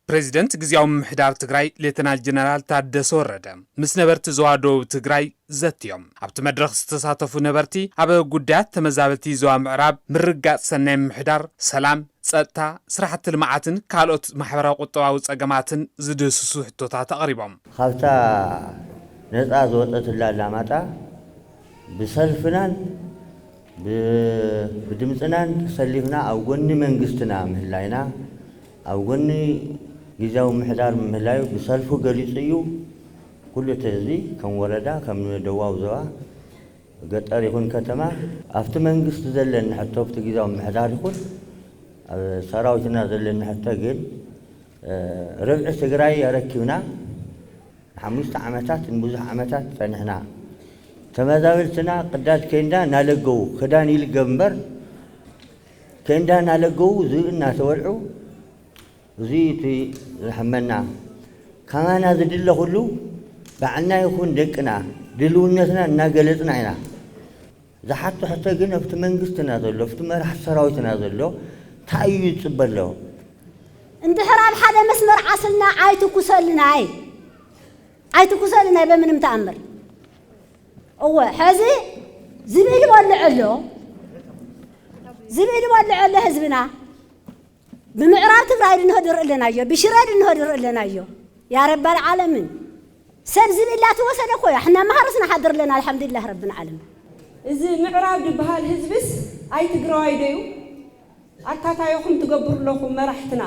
ፕሬዚደንት ግዝያዊ ምምሕዳር ትግራይ ሌተናል ጀነራል ታደሰ ወረደ ምስ ነበርቲ ዞባ ደቡብ ትግራይ ዘትዮም። ኣብቲ መድረኽ ዝተሳተፉ ነበርቲ ኣብ ጉዳያት ተመዛበልቲ ዞባ ምዕራብ፣ ምርግጋፅ ሰናይ ምምሕዳር፣ ሰላም፣ ፀጥታ፣ ስራሕቲ ልምዓትን ካልኦት ማሕበራዊ ቁጠባዊ ፀገማትን ዝድህስሱ ሕቶታት ኣቕሪቦም። ካብታ ነፃ ዝወፀትላ ኣላማጣ ብሰልፍናን ብ- ብድምፅናን ተሰሊፍና ኣብ ጎኒ መንግስትና ምህላይና፣ ኣብ ጎኒ ግዝያዊ ምምሕዳር ምህላዩ ብሰልፉ ገሊፁ እዩ። ኩሉ እቲ ህዝቢ ከም ወረዳ፣ ከም ደቡባዊ ዞባ፣ ገጠር ይኹን ከተማ፣ ኣብቲ መንግስቲ ዘለኒ ሕቶ፣ ኣብቲ ግዝያዊ ምምሕዳር ይኹን ኣብ ሰራዊትና ዘለኒ ሕቶ ግን፣ እ፣ ርብዒ ትግራይ ኣረኪብና ንሓሙሽተ ዓመታት ንብዙሕ ዓመታት ጸኒሕና። ተመዛበልትና ቅዳድ ኬንዳ እናለገዉ፣ ክዳን ይልገብ እምበር፣ ኬንዳ እናለገዉ ዝብኢ እናተበልዑ፣ እዚ እቲ ዘሕመና። ካማና ዝድለ ኩሉ ባዕልና ይኹን ደቅና ድልውነትና እናገለጽና ኢና። ዝሓቶ ሕቶ ግን ኣብቲ መንግስትና ዘሎ፣ ኣብቲ መራሕቲ ሰራዊትና ዘሎ እንታይ እዩ ዝጽበ ኣሎ? እንድሕር ኣብ ሓደ መስመር ዓስልና ኣይትኩሰልናይ፣ ኣይትኩሰልናይ በምንም ተኣምር። እወ፣ ሕዚ ዝብኢ ዝበልዕ ኣሎ፣ ዝብኢ ዝበልዕ ኣሎ ህዝብና። ብምዕራብ ትግራይ ድንህድር ኣለናዮ፣ ብሽረ ድንህድር ኣለናዮ። ያ ረባል ዓለምን፣ ሰብ ዝብኢ ላተወሰደ እኮ እያ። ሕና መሃርስና ሓድር ኣለና፣ ኣልሓምዱሊላህ ረብል ዓለምን። እዚ ምዕራብ ድበሃል ህዝብስ ኣይ ትግራዋይ ዶ እዩ? ኣታ ታይ ኢኹም ትገብሩ ኣለኹም መራሕትና?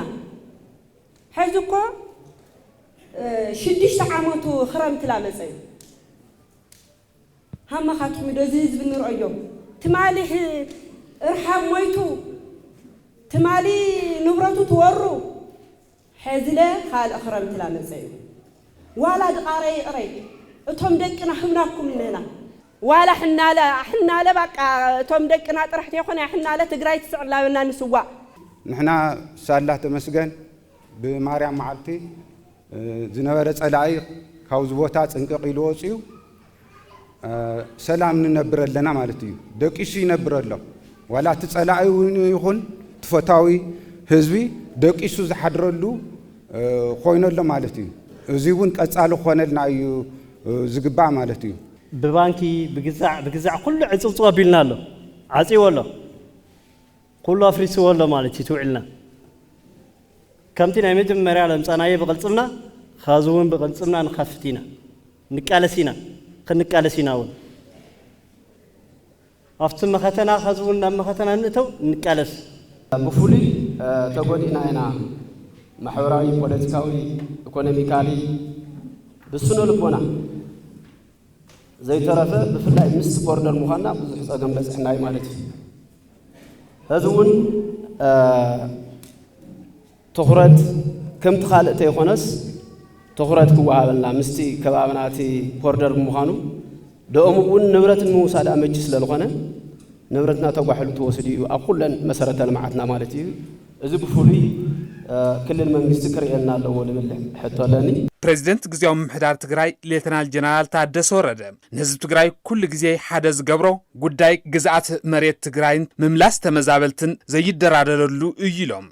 ሕዚ እኮ፣ እ፣ ሽዱሽተ ዓመቱ ክረምቲ ላመፀ እዩ። ሃመኻትኩም ዶ እዚ ህዝቢ ንርአዮ? ትማሊ ሕ-፣ እርሓብ ሞይቱ፣ ትማሊ ንብረቱ ትወሩ፣ ሕዚለ ካልእ ክረምቲ ላመፀ እዩ። ዋላ ድቓረ ይቕረ፣ እቶም ደቅና ህብናኩም እንህና። ዋላ ሕናለ፣ ሕናለ ባቃ፣ እቶም ደቅና ጥራሕ ተይኮነ፣ ሕናለ ትግራይ ትስዕር ላበና ንስዋእ። ንሕና ሳላ ተመስገን ብማርያም መዓልቲ፣ እ፣ ዝነበረ ጸላኢ ካብዚ ቦታ ጽንቅቕ ኢሉ ወጺኡ፣ እ፣ ሰላም ንነብር ኣለና ማለት እዩ። ደቂሱ ይነብር ኣሎ። ዋላ እቲ ጸላኢ እውን ይኹን እቲ ፈታዊ ህዝቢ ደቂሱ ዝሓድረሉ፣ እ፣ ኮይኑ ኣሎ ማለት እዩ። እዚ እውን ቀጻሊ ክኾነልና እዩ፣ እ፣ ዝግባእ ማለት እዩ። ብባንኪ ብግዛዕ ብግዛዕ ኩሉ ዕጽውጽው ኣቢልና ኣሎ፣ ዓጽይዎ ኣሎ። ኩሉ ኣፍሪስዎ ኣሎ ማለት እዩ ትውዕልና። ከምቲ ናይ መጀመርያ ለምጻናዮ ብቕልጽምና፣ ኸዚ እውን ብቕልጽምና ንኸፍት ኢና፣ ንቃለስ ኢና፣ ክንቃለስ ኢና እውን። ኣብቲ መኸተና ኸዚ እውን ናብ መኸተና ንእተው፣ ንቃለስ። ብፍሉይ ተጎዲእና ኢና፣ ማሕበራዊ፣ ፖለቲካዊ፣ ኢኮኖሚካሊ፣ ብስነ ልቦና ዘይተረፈ ብፍላይ ምስቲ ቦርደር ምዃንና ብዙሕ ጸገም በጺሕና እዩ ማለት እዩ። ሕዚ እውን ትኹረት ከምቲ ካልእ ተይኮነስ ትኹረት ክወሃበልና ምስቲ ከባብና እቲ ቦርደር ብምዃኑ ደኦም እውን ንብረት ንምውሳድ ኣመቺ ስለዝኾነ ንብረትና ተጓሒሉ ተወሲዱ እዩ ኣብ ኩለን መሰረተ ልምዓትና ማለት እዩ። እዚ ብፍሉይ ክልል መንግስቲ ክርእየልና ኣለዎ ዝብል ሕቶ ኣለኒ። ፕሬዚደንት ግዝያዊ ምምሕዳር ትግራይ ሌተናል ጀነራል ታደሰ ወረደ ንህዝቢ ትግራይ ኩሉ ግዜ ሓደ ዝገብሮ ጉዳይ ግዝኣት መሬት ትግራይን ምምላስ ተመዛበልትን ዘይደራደረሉ እዩ ኢሎም።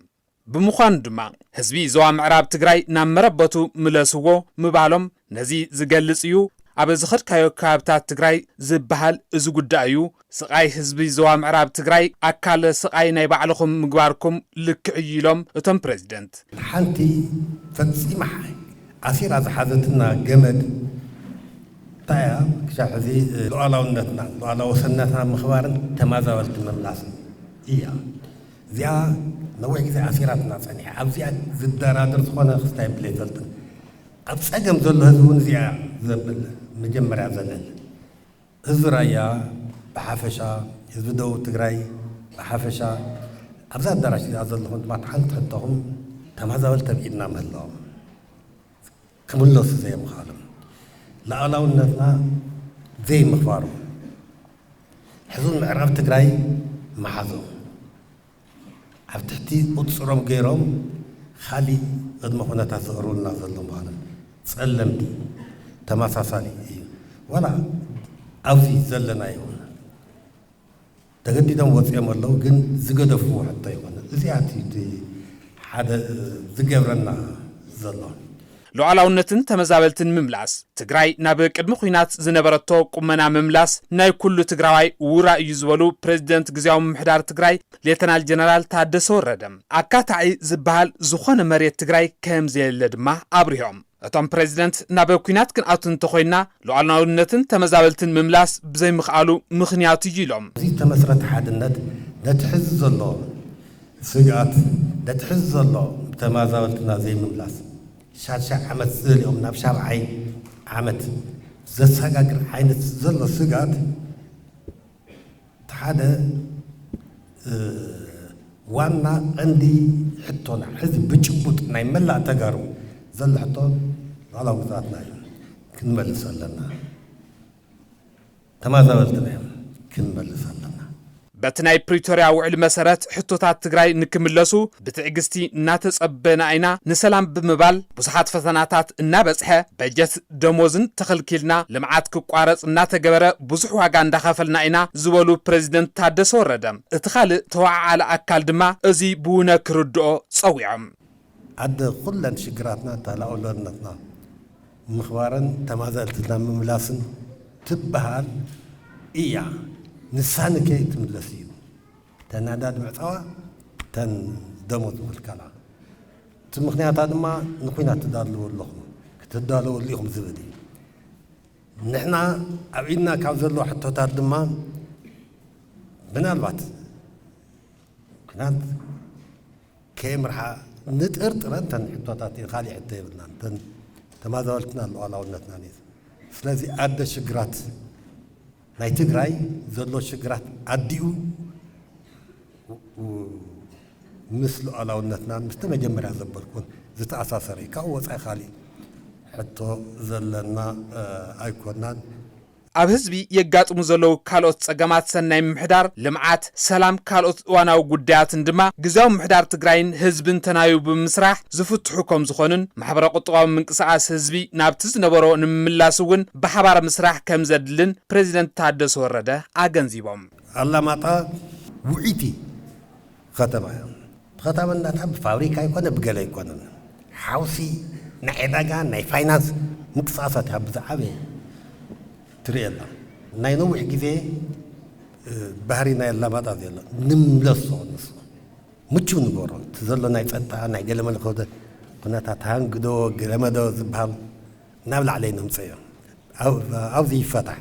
ብምዃኑ ድማ ህዝቢ ዞባ ምዕራብ ትግራይ ናብ መረበቱ ምለስዎ ምባሎም ነዚ ዝገልጽ እዩ። ኣብ ዝኸድካዮ ከባብታት ትግራይ ዝበሃል እዚ ጉዳይ እዩ። ስቓይ ህዝቢ ዞባ ምዕራብ ትግራይ ኣካል ስቓይ ናይ ባዕልኹም ምግባርኩም ልክዕ እዩ ኢሎም እቶም ፕሬዚደንት። ሓንቲ ፈጺማ ኣሲራ ዝሓዘትና ገመድ እንታይ እያ? ክሻብ ሕዚ ሉዓላውነትና፣ ሉዓላዊ ወሰንነትና ምኽባርን ተማዛበልቲ ምምላስን እያ። እዚኣ ነዊሕ ግዜ ኣሲራትና ጸኒሓ። ኣብዚኣ ዝደራደር ዝኾነ ክስታይ ብለ ይፈልጥን። ኣብ ጸገም ዘሎ ህዝቢ እውን እዚኣ ዘብል መጀመርያ ዘለን። ህዝቢ ራያ ብሓፈሻ፣ ህዝቢ ደቡብ ትግራይ ብሓፈሻ፣ ኣብዛ ኣዳራሽ እዚኣ ዘለኹም ድማ ሓንቲ ሕቶኹም ተማዛበልቲ ኣብ ኢድና ምህላዎም፣ ክምለሱ ዘይምኽኣሎም፣ ሉዓላውነትና ዘይምኽባሮም፣ ሕዚ እውን ምዕራብ ትግራይ ምሓዞም፣ ኣብ ትሕቲ ቁፅፅሮም ገይሮም ካሊእ ቅድመ ኩነታት ዘቕርቡልና ዘሎ ምዃኖም ጸለምቲ ተመሳሳሊ እዩ። ዋላ ኣብዚ ዘለና ይኹን ተገዲዶም ወፂኦም ኣለዉ፣ ግን ዝገደፍዎ ሕቶ ኣይኮነን። እዚኣ እቲ ሓደ ዝገብረና ዘሎ። ሉዓላውነትን ተመዛበልትን ምምላስ። ትግራይ ናብ ቅድሚ ኲናት ዝነበረቶ ቁመና ምምላስ ናይ ኩሉ ትግራዋይ ውራ እዩ ዝበሉ ፕሬዚደንት ግዝያዊ ምምሕዳር ትግራይ ሌተናል ጀነራል ታደሰ ወረደ፣ ኣካታዒ ዝበሃል ዝኾነ መሬት ትግራይ ከም ዘየለ ድማ ኣብሪሆም። እቶም ፕሬዚደንት፣ ናብ ኲናት ክንኣቱ እንተኾይና ሉዓላውነትን ተመዛበልትን ምምላስ ብዘይምኽኣሉ ምኽንያት እዩ ኢሎም። እዚ ተመስረተ ሓድነት ነቲ ሕዚ ዘሎ ስግኣት፣ ነቲ ሕዚ ዘሎ ተመዛበልትና ዘይምምላስ፣ ሻድሻይ ዓመት ዝደልዮም ናብ ሻብዓይ ዓመት ዘሰጋግር ዓይነት ዘሎ ስግኣት፣ እቲ ሓደ ዋና ቀንዲ ሕቶና ሕዚ ብጭቡጥ ናይ መላእ ተጋሩ ዘሎ ሕቶ ሉዓላዊ ግዝኣትና እዩ። ክንመልስ ኣለና። ተመዛበልትና እዮም። ክንመልስ ኣለና። በቲ ናይ ፕሪቶርያ ውዕል መሰረት ሕቶታት ትግራይ ንክምለሱ ብትዕግስቲ እናተጸበና ኢና። ንሰላም ብምባል ብዙሓት ፈተናታት እናበጽሐ፣ በጀት ደሞዝን ተኸልኪልና፣ ልምዓት ክቋረጽ እናተገበረ ብዙሕ ዋጋ እንዳኸፈልና ኢና ዝበሉ ፕሬዚደንት ታደሰ ወረደ፣ እቲ ካልእ ተወዓዓሊ ኣካል ድማ እዚ ብውነ ክርድኦ ጸዊዖም። ኣደ ኩለን ሽግራትና፣ ተላኡለነትና ምኽባርን ተመዛበልትና ምምላስን ትበሃል እያ። ንሳ ንከይ ትምለስ እዩ። ተን ኣዳድ ምዕፃዋ፣ ተን ደሞዝ ምኽልካላ። እቲ ምኽንያታ ድማ ንኹናት ትዳለዉ ኣለኹም፣ ክትዳለወሉ ኢኹም ዝብል እዩ። ንሕና ኣብ ኢድና ካብ ዘለዋ ሕቶታት ድማ ምናልባት ኩናት ከየምርሓ ንጥርጥረን ተን ሕቶታት እየን፣ ካሊእ ሕቶ የብልናን። ተን ተመዛበልትና ሉዓላውነትናን እዩ። ስለዚ ኣደ ሽግራት ናይ ትግራይ ዘሎ ሽግራት ኣዲኡ ምስ ሉዓላውነትናን ምስቲ መጀመርያ ዘበልኩን ዝተኣሳሰረ እዩ። ካብኡ ወፃኢ ካሊእ ሕቶ ዘለና ኣይኮናን። ኣብ ህዝቢ የጋጥሙ ዘለዉ ካልኦት ጸገማት ሰናይ ምምሕዳር፣ ልምዓት፣ ሰላም፣ ካልኦት እዋናዊ ጉዳያትን ድማ ግዝያዊ ምምሕዳር ትግራይን ህዝብን ተናቢቡ ብምስራሕ ዝፍትሑ ከም ዝኾኑን ማሕበረ ቁጠባዊ ምንቅስቓስ ህዝቢ ናብቲ ዝነበሮ ንምምላስ እውን ብሓባር ምስራሕ ከም ዘድልን ፕሬዚደንት ታደሰ ወረደ ኣገንዚቦም። ኣላማጣ ውዕይቲ ከተማ እያ። ብኸተማነታ ብፋብሪካ ኣይኮነ ብገለ ኣይኮነን። ሓውሲ ናይ ዕዳጋ ናይ ፋይናንስ ምንቅስቃሳት እያ ብዝዓበየ ትርእየላ። ናይ ነዊሕ ግዜ ባህሪ ናይ ኣላማጣ ዘሎ ንምለሶ ንሱ ምቹ ንገሮ እቲ ዘሎ ናይ ፀጥታ ናይ ገለመለ ከደ ኩነታት ሃንግዶ ገለመዶ ዝበሃል ናብ ላዕለይ ነምፀዮ ኣብዚ ይፈታሕ።